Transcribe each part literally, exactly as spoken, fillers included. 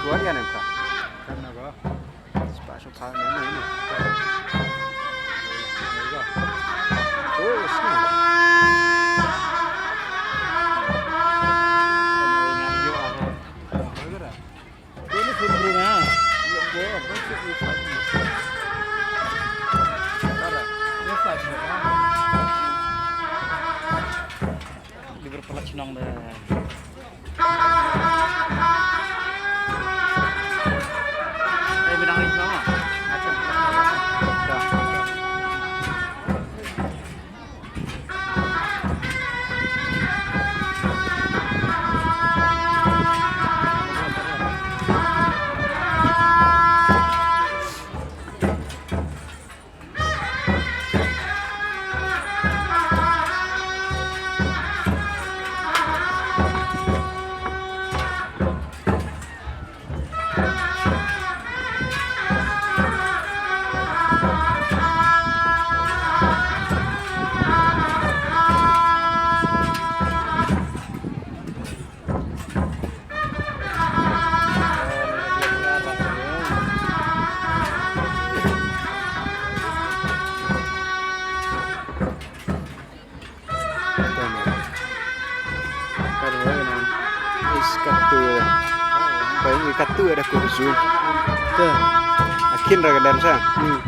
Wan ïa ne ka. Kan na ba. Spa spa ne ne. Oh, sini. Ini sumber na. Di berpelak senang deh. Eh, benang ni sama. Macam. Dah. Is katu. Paling katu ada kursu. Te. Akin raga dan sa. Hmm.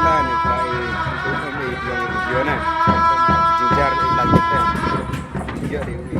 Lane kai, tu kami yang video na. Jinjar ilan kita. Video di umi.